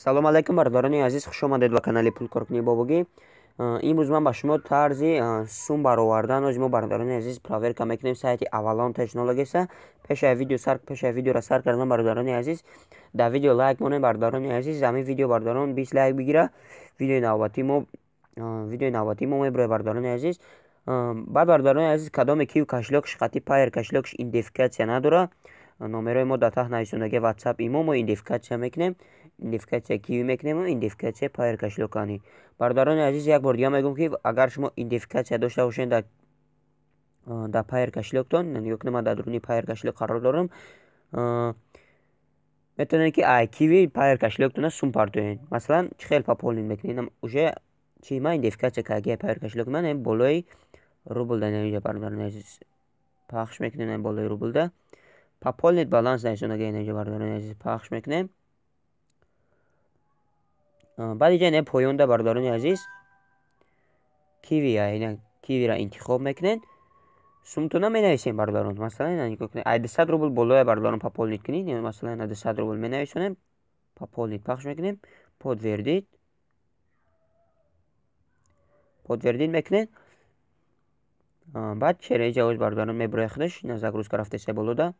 Салом алайкум, бародарони азиз, хуш омадед ба канали Пулкоркунии Бобогӣ. Имрӯз ман ба шумо тарзи сум баровардан ози мо, бародарони азиз, проверка мекунем сайти Avalon Technologies. Пешаи видео сар, пешаи видеоро сар кардан, бародарони азиз, дар видео лайк монед, бародарони азиз. Ҳамин видео, бародарон, 20 лайк бигира, видеои навбатии мо мебирояд, бародарони азиз. Баъд, бародарони азиз, кадоме Киви кошелёк ш хати Пайер кошелёк ш идентификатсия надорад, номерои мо дар таҳт нависондаги WhatsApp, имо мо идентификатсия мекунем, идентификатсия Киви мекунем, идентификатсия Пайер кошелёк ани. Бародарони азиз, як бор дига мегӯм, ки агар шумо идентификатсия дошта бошед дар Пайер кошелёк тон, нигоҳ кунед, ман дар дуруни Пайер кошелёк қарор дорам, метавонед, ки ай Киви Пайер кошелёк тона сум партоед. Масалан, чӣ хел пополнить мекунед? Уже чи ман идентификатсия кардаги Пайер кошелёк ман болои рубл да инҷа, бародарони азиз, пахш мекунем. Болои рубл да «Пополнить баланс» нависондаги инҷа, бародарони азиз, пахш мекунем. Баъд иҷа ина поёнда, бародарони азиз, Киви, ина Кивиро интихоб мекунед, сумтона менависем, бародарон. Масалан, ина нигоҳ кунед, ай 200 рубл болоя, бародарон, пополнить кунед. Масалан, ина 200 рубл менависонем, «Пополнить» пахш мекунем, «Подтвердить», «Подтвердить» мекунед. Баъд через ҷавоз, бародарон, мебирояд худаш. Ина загрузка рафтеса болода.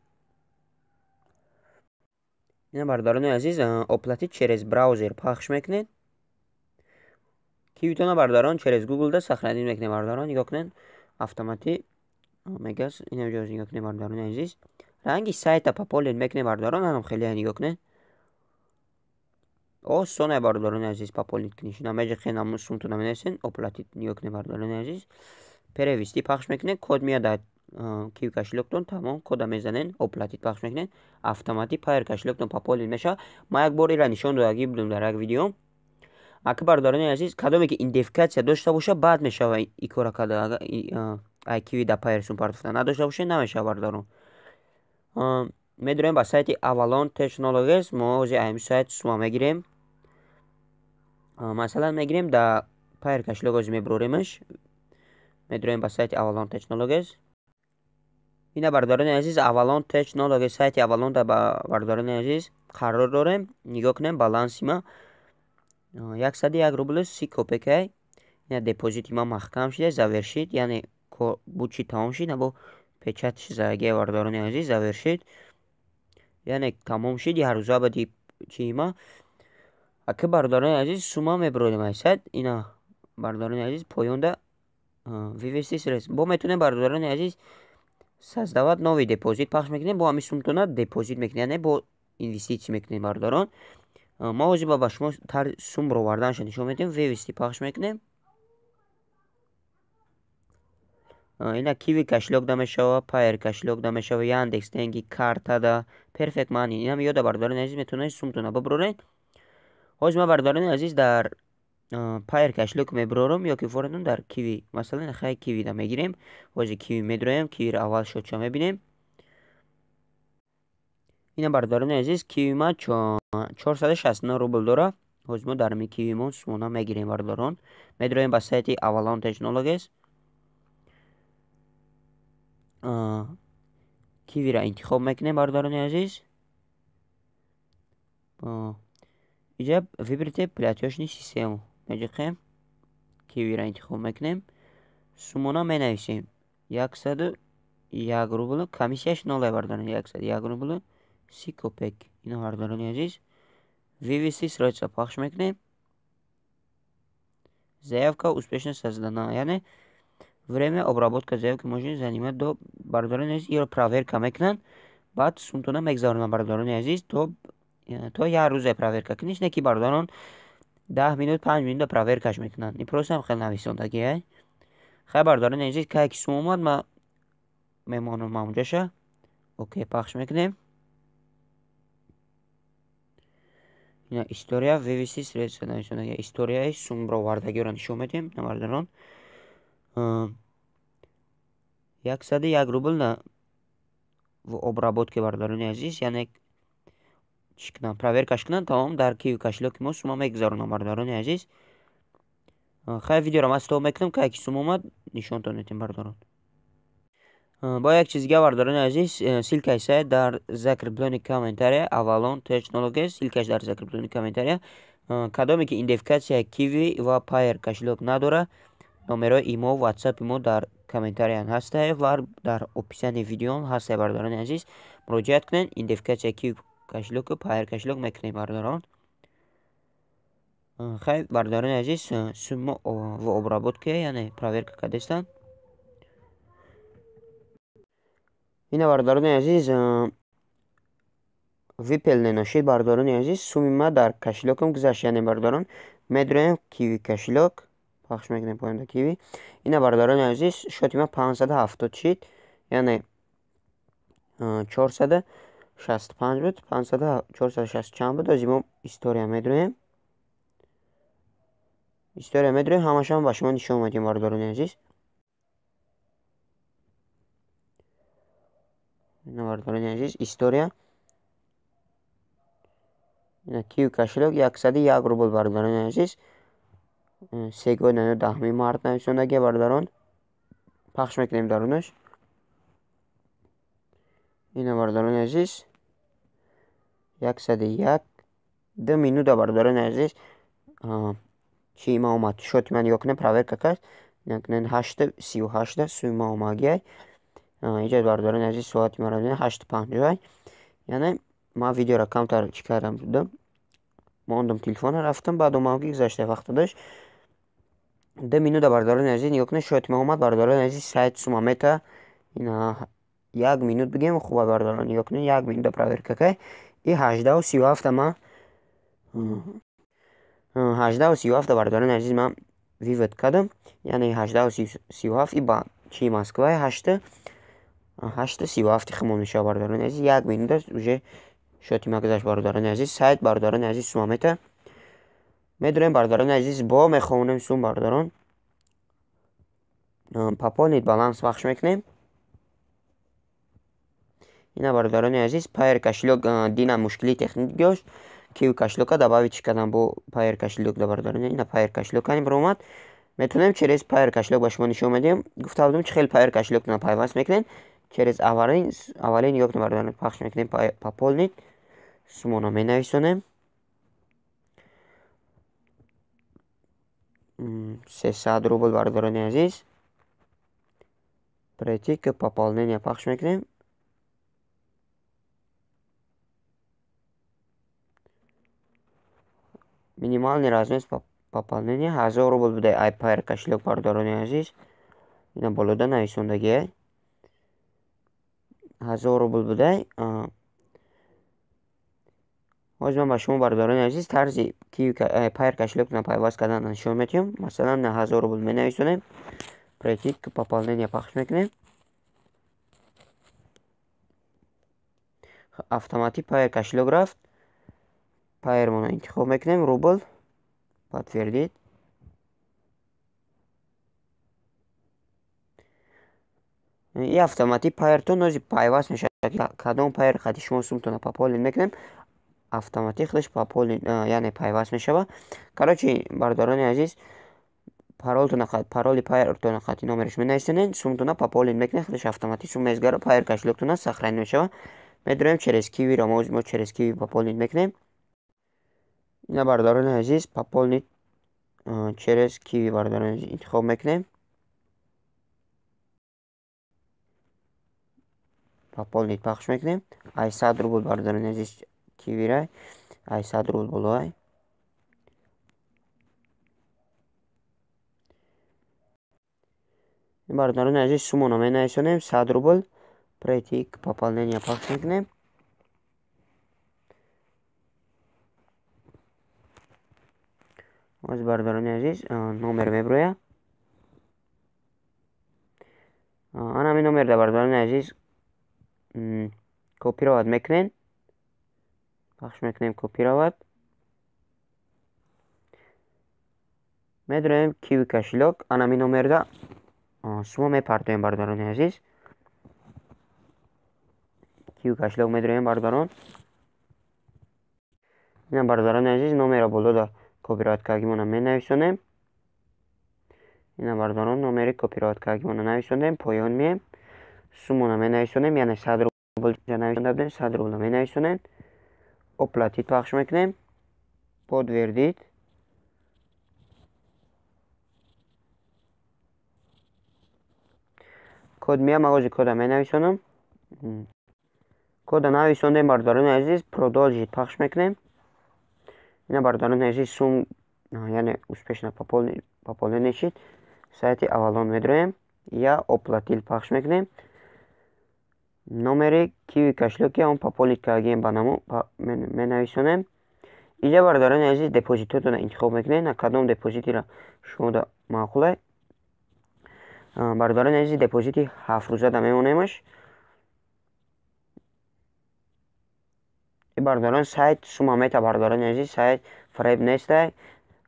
Ина, бародарони азиз, «Оплатить через браузер» пахш мекунед. Кивитона, бародарон, через Google да сохранить мекунед. Бародарон, нигоҳ кунед, автоматӣ мегас. Ина ҷоз нигоҳ кунед, бародарони азиз, ранги сайта пополнить мекунед, бародарон, анам хеле нигоҳ кунед, осоне, бародарони азиз, пополнить кунед. Ина меҷиқен, ҳамун сумтона менависен, «Оплатить». Нигоҳ кунед, бародарони азиз, «Перевести» пахш мекунед, код меяд дар Киви кошелёк тон, тамом, кода мезанед, «Оплатить» пахш мекунед, автоматӣ Пайер кошелёк тон пополнить мешавад. Ман як бор ира нишон додагӣ будам дар як видео. Ака, бародарони азиз, кадоме ки идентификатсия дошта боша, баъд мешава и кора карда. Ай Киви да Пайер сум партофта надошта боша, намешава, бародарон. Медурем ба сайти Avalon Technologies. Мо ҳозир ами сайт сума мегирем. Масалан, мегирем да Пайер кошелёк, ҳозир мебуроремаш, медурем ба сайти Avalon Technologies. Ина, бародарони азиз, Avalon Technologies, сайти Avalon да, бародарони азиз, қарор дорем. Нигоҳ кунем, баланси ма 101 рублю 30 копейка. Ина депозити ма маҳкам шуда, завершить, яъне бучи тамом шид. Або печать ш задагия, бародарони азиз, завершить, яъне тамом шид ҳаррӯза бади чии ма. Ака, бародарони азиз, сума мебуродем ай сайт. Ина, бародарони азиз, поёнда «Вывести средств». Бо метавонем, бародарони азиз, «Создавать новый депозит» пахш мекунем, бо ҳамин сумтона депозит мекунем, яъне бо инвеститсия мекунем. Бародарон, мо ҳозир ба шумо тарзи сум бароварданашро нишон медиҳем. «Вывести» пахш мекунем. Ина Киви кошелёк да мешава, Пайер кошелёк да мешава, Яндекс Деньги, картада, Perfect Money, инам ёда, бародарони азиз, метавонед сумтона бибуроред. Ҳозир ман, бародарони азиз, дар Пайер кошелёк мебурорам ё ки форедон дар Киви. Масалан, хай, Кивида мегирем. Ҳозир Киви медуроем, Кивиро аввал шотча мебинем. Ина, бародарони азиз, Киви ма 469 рубл дорад. Ҳозир мо дар ами Кивимон сумона мегирем, бародарон. Медуроем ба сайти Avalon Technologies, Кивиро интихоб мекунем, бародарони азиз. Иҷа «Выберите платёжную систему» меҷиқем, Кивиро интихоб мекунем, сумона менависем, 101 рубл, комиссияш ноле, бародарон, 101 рублю 30 копеек. Ина, бародарони азиз, «Вывести средства» пахш мекунем. Заявка успешно создана, яъне время обработка заявки может занимать до. Бародарони азиз, иро проверка мекунанд, баъд сумтона мегзаронанд, бародарони азиз. То як рӯзе проверка куниш не ки, бародарон, 10 минут, 5 минута проверка ш мекунанд. Ин просто ҳам хел нависондагӣ. Ай хай, бародарони азиз, кае ки сум омад, ма мемонам ҳамунҷаша. «Окей» пахш мекунем. Ина история «Вывести средства» нависондаги, историяи сум баровардагиро нишон медиҳем. Бародарон, 101 рубл на в обработке, бародарони азиз, яъне чӣ кунам, проверка ш кунанд, тамом, дар Киви кошелёк и мо сума мегузаронам, бародарони азиз. Хай, видеоро ман стоп мекунам, кае ки сум омад, нишонтон медиҳем, бародарон. Бо як чиз дига, бародарони азиз, ссылка и сайт дар закреплённый комментария, Avalon Technologies, ссылка ш дар закреплённый комментария. Кадоме ки идентификатсияи Киви ва Payeer кошелёк надорад, номерҳои имо, ватсапи мо дар комментариян ҳастае ва дар описании видео ҳастае, бародарони азиз. Муроҷиат кунед, идентификатсияи Киви кошелёку Payeer кошелёк мекунем, бародарон. Хай, бародарони азиз, сумма в обработке, яъне проверка кардестанд. Ина, бародарони азиз, выполнено шид, бародарони азиз, суми ма дар кошелёкам гузашт. Яъне, бародарон, медроем Киви кошелёк, пахш мекунем поёнда Киви. Ина, бародарони азиз, счёти ма 570 шид, яъне 465 буд, 460 чанд буд. Ози мо история медроем, история медроем, ҳамашам ба шумо нишон медиҳем, бародарони азиз. Ина, бародарони азиз, история. Ина, Киви кошелёк 101 рубл, бародарони азиз. Сегодня 10 март нависондагия, бародарон. Пахш мекунем дарунаш. Ина, бародарони азиз, 101, 2 минута, бародарони азиз, чӣ ма омад, счёти ман нигоҳ кунем, проверка кард. 8:38 суми ма омагиай. Иҷа, бародарони азиз, соати маро 8:50. Яъне ман видеоро камтар чӣ кардам будам, мондам, телефонро рафтам, баъд омадам, ки гузашта вақта дошт. 2 минута, бародарони азиз, нигоҳ кунед, счёти ма омад, бародарони азиз, сайт сума мета. Ина, як минут бигем, хуба, бародарон, нигоҳ кунед, як минута проверка кай. И 18:37 ма, 18:37, бародарони азиз, ман вывод кардам, яъне 18:37 и ба чии Москваи 8:37 химон мешавад, бародарони азиз. Як минута уже счёти ма гузашт, бародарони азиз. Сайт, бародарони азиз, сума мета. Медонем, бародарони азиз, бо мехонем сум, бародарон. Пополнить баланс пахш мекунем. Ина, бародарони азиз, Payeer кошелёк дина мушкили техникӣ дошт, Киви кошелёка добавить кардам бо Payeer кошелёк да, бародарони. Ина, Payeer кошелёк ани баромад, метавонем через Payeer кошелёк ба шумо нишон медиҳем. Гуфта будем, чӣ хел Payeer кошелёктона пайваст мекунем через аввалин, аввалин. Нигоҳ кунем, бародарон, пахш мекунем пополнить, сумона менависонем 300 рубл, бародарони азиз. Перейти к пополнение пахш мекунем. Минимальный размер пополнения 1000 рубл буда ай Payeer кошелёк, бародарони азиз. Ина, болода нависондагиай, 1000 рубл будай. Ҳозир ман ба шумо, бародарони азиз, тарзи Payeer кошелёкна пайваст кардан нишон медиҳам. Масалан, 1000 рубл менависонем, перейти к пополнение пахш мекунем, автоматик Payeer кошелёк рафт. Payeer-моно интихоб мекунем, рубл, подтвердить. И автоматик Payeer-тон нози пайваст мешавад. Кадом Payeer хати шумо сумтона пополнить мекунем, автоматик худаш пополнить, яъне пайваст мешавад. Короче, бародарони азиз, паролтона, пароли Payeer-тона хати номераш менависонед, сумтона пополнить мекунед, худаш автоматик сум мезгара, Payeer кошелёктона сохранить мешавад. Медроем через Киви-ро, мо через Киви пополнить мекунем. Ина, бародарони азиз, пополнить через Киви, бародарони азиз, интихоб мекунем, пополнить пахш мекунем. Ай 100 рубл, бародарони азиз, Киви-ра ай 100 рубл болоай. Бародарони азиз, сумоно менависонем 100 рубл, перейти к пополнение пахш мекунем. Ҳозир, бародарони азиз, номер мебирояд. Ана ҳамин номерда, бародарони азиз, копировать мекунем, пахш мекунем копировать. Медроем Киви кошелёк, ана ҳамин номерда сума мепартоем, бародарони азиз. Киви кошелёк медроем, бародарон. Ина, бародарони азиз, номерро болода копировать кардагимона менависонем. Ина, бародарон, номери копировать кардагимона нависондем, поён меем, сумона менависонем, яъне 100 рубл нависонда будем, 100 рубла менависонем, оплатить пахш мекунем. Подтвердить. Код меям, ман ҳозир кода менависонам. Кода нависондем, бародарони азиз, продолжить пахш мекунем. Ина, бародарони азиз, сум, яъне успешно пополнение шид. Сайти Авалон медроем, я оплатил пахш мекунем. Номери Киви кошелёк и ҳамон пополнить кардагием ба намо менависонем. Инҷа, бародарони азиз, депозитотонро интихоб мекунед, на кадом депозитиро шумо маъқулай. Бародарони азиз, депозити 7 рӯзада мемонемаш. Бародарон, сайт сума мета, бародарони азиз, сайт фареб нестай.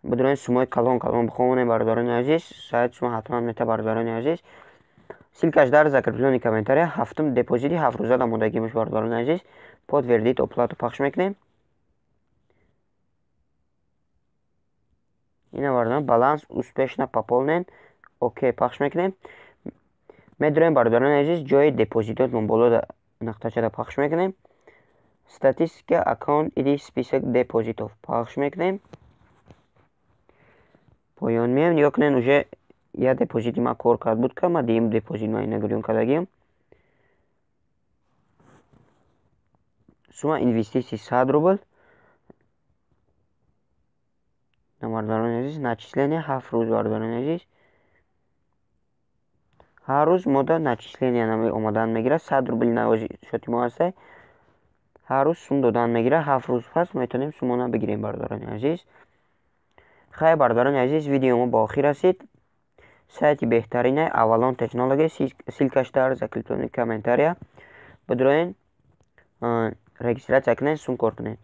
Бидурен, сумои калон калон бихонем, бародарони азиз, сайт сума ҳатман мета, бародарони азиз. Ссылка ш дар закреплённый комментария. Ҳафтум депозити 7 рӯзада мондагимош, бародарони азиз. Подтвердить оплату пахш мекунем. Ина, бародарон, баланс успешно пополнен. Окей пахш мекунем. Медурем, бародарони азиз, ҷои депозитотмон боло нақтачада пахш мекунем. Статистика аккаунт или список депозитов пахш мекунем. Поён меем, нигоҳ кунед, уже як депозити ман кор кард буд, ка ма дуюм депозит ма ина гирён кардагиам. Сумма инвеститсий 100 рубл. Бародарони азиз, начисление 7 рӯз, бародарони азиз, ҳар рӯз мода начисление омадан мегирад. 100 рубли навози счёт и мо ҳастай, ҳар рӯз сум додан мегирад. 7 рӯз пас метавонем сумона бигирем, бародарони азиз. Хайр, бародарони азиз, видео мо ба охир расид. Сайти беҳтарине Авалон Технология, ссылка ш дар закреплённый комментария. Бидроен, регистрация кунед, сум кор кунед.